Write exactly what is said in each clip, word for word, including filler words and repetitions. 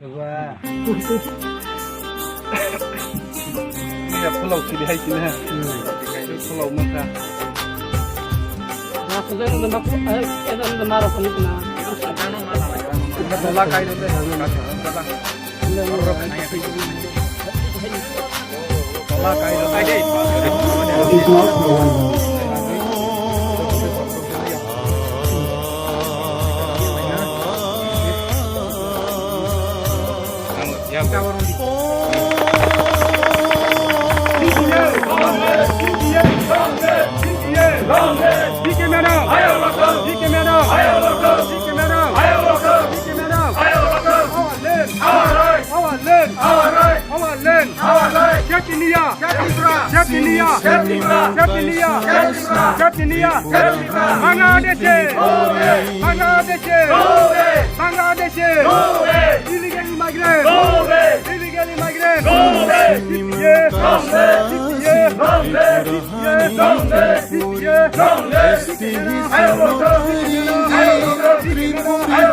Iya, pulao sini hai sini ha. Pulao mangka. Tola kai dong deh. Tola kai dong. Our land! Our right! Our land! Our land! Our land! Our land! Our land! Jai India! Jai Tripura! Jai India! Jai Tripura! Jai India! Jai Tripura! Jai India! Jai Tripura! Bangladesh! Go away! Bangladesh! Go away! Bangladesh! Go away! Illegal immigrant! Go away! Illegal immigrant! Go away! C C A! Go away! C C A! Go away! C C A! Go away! C C A! Go away!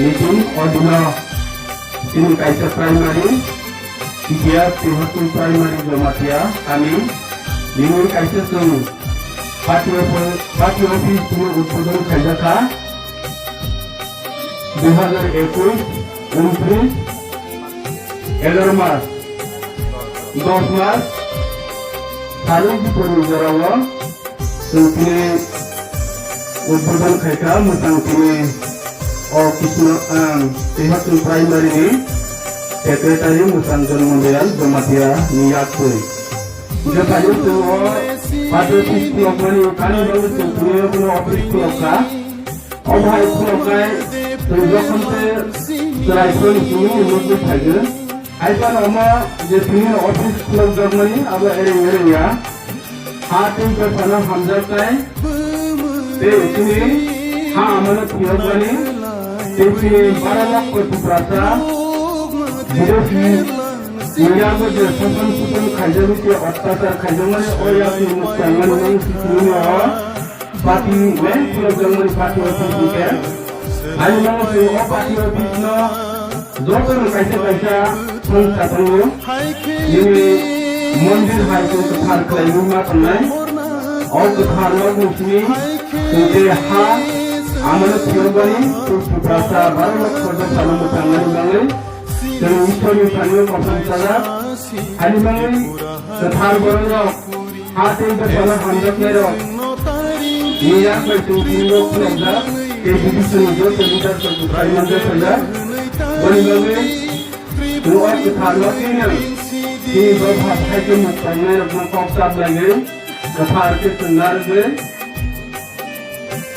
Meeting odino chini kaisa primary, P T R Tihotu Primary Jamatia kami, nini kaisa chwng party office, party office tini udbodon khaijakha. Dui hazar ekush, untris, egaroh mas, dos mas, saluk dipor ni jorao chwng tini udbodon khaikha, mwchang tini o Krishna, ang, Tihotu Primary ni secretary mwchang Janmondayal Jamatia ni yaktwi. Jephai chwng o party office khulokmani kani bagwi chwng tini o office khulokha. Omo hai khuloknai, chwng jokhon se chwrai phone simi nukwi phaigwi. Hai phano omo je tini office khulokjakmani abo ereng ereng ya. Ha tei dophano hamjaknai. Tei chini ha amano phiyokmani. Tei chini baro lokho Tiprasa. Bideshi India bo je sasan susan khaijagwi tei ottachar khaijakmani o yakni mwchangmani nang sikini o. Party main khulokjakmani party office hwnkhe. Ani bagwi chwng o party office no jotono kaisa kaisa thang satango. Nini mondir hai chwng kwthar khlaiwi ma tongnai. O kwthar nokni simi chwng tei ha amano phiyokmani Tiprasa baro lok khoroksa no mwchangmani bagwi chwng Ishwarni thani kosom sajak. Ani bagwi kwthar borok rok ha tei dophano hamjaknairok ni yak bai tongthokno khulokjak tei B D C ni joto leader rok bwsai manjak khaijak. Boni bagwi chwng o kwthar no twiwi chini dopha phaikhe mwkangnairokno kok chaplaiwi kwthar khe chwng narwgwi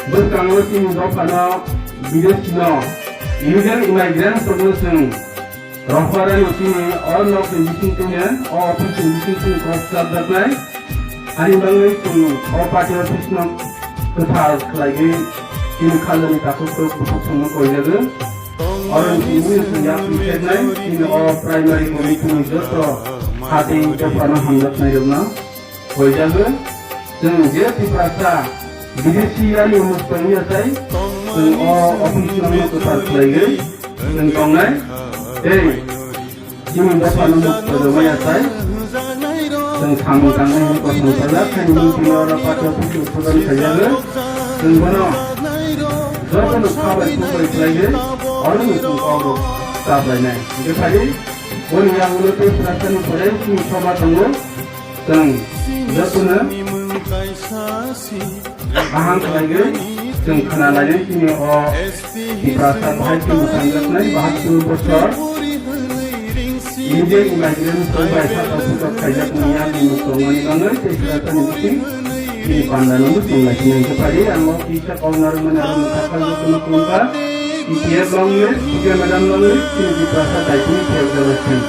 bwskango chini dophano bideshino illegal immigrants rokno chwng Rohorani chini o nok ni bising tongya, o office ni bising tongya kok chapjaknai. Ani bagwi chwng o party office no kwthar khlaigwi chini khalani takhuk rok bukhuk thangma koijago. Oro ni chini chwng yak phiknai, chini o primary committee ni joto hati dophano hamjaknai rokno. Hoijago, chwng je Tiprasa bidesi yani mukto wngya tai, chwng o office no kwtal khlaigwi chwng tongnai. Tei chini dophano mukto rwmaya tai, chwng samung tangnai hwnwi kosong sajak, haini mungtwi oro party office no utpodon khaijago. Chwng bono jotono kha bai kuk bai khlaigwi oro ni chwng kok rok chaplainai. Hwnkhe phai di, boni yagulo tei Tiprasa ni pore chini soba tongo. Chwng jotono kaham khlaigwi chwng khna lainai chini o Tiprasa bahai chwng thangjaknai bahattur bosor Indian immigrant rok bai saka putok khaijakmani yakni mukto wngmani bagwi tei Tiprasa ni bising chini panda no chwng lai sinai khe phai ang o kisa kok narwkmani aro mwthakha jotono khulumkha. T P F long live, T P F madam long live, chini Tiprasa daitini phiyok jagwi chwng.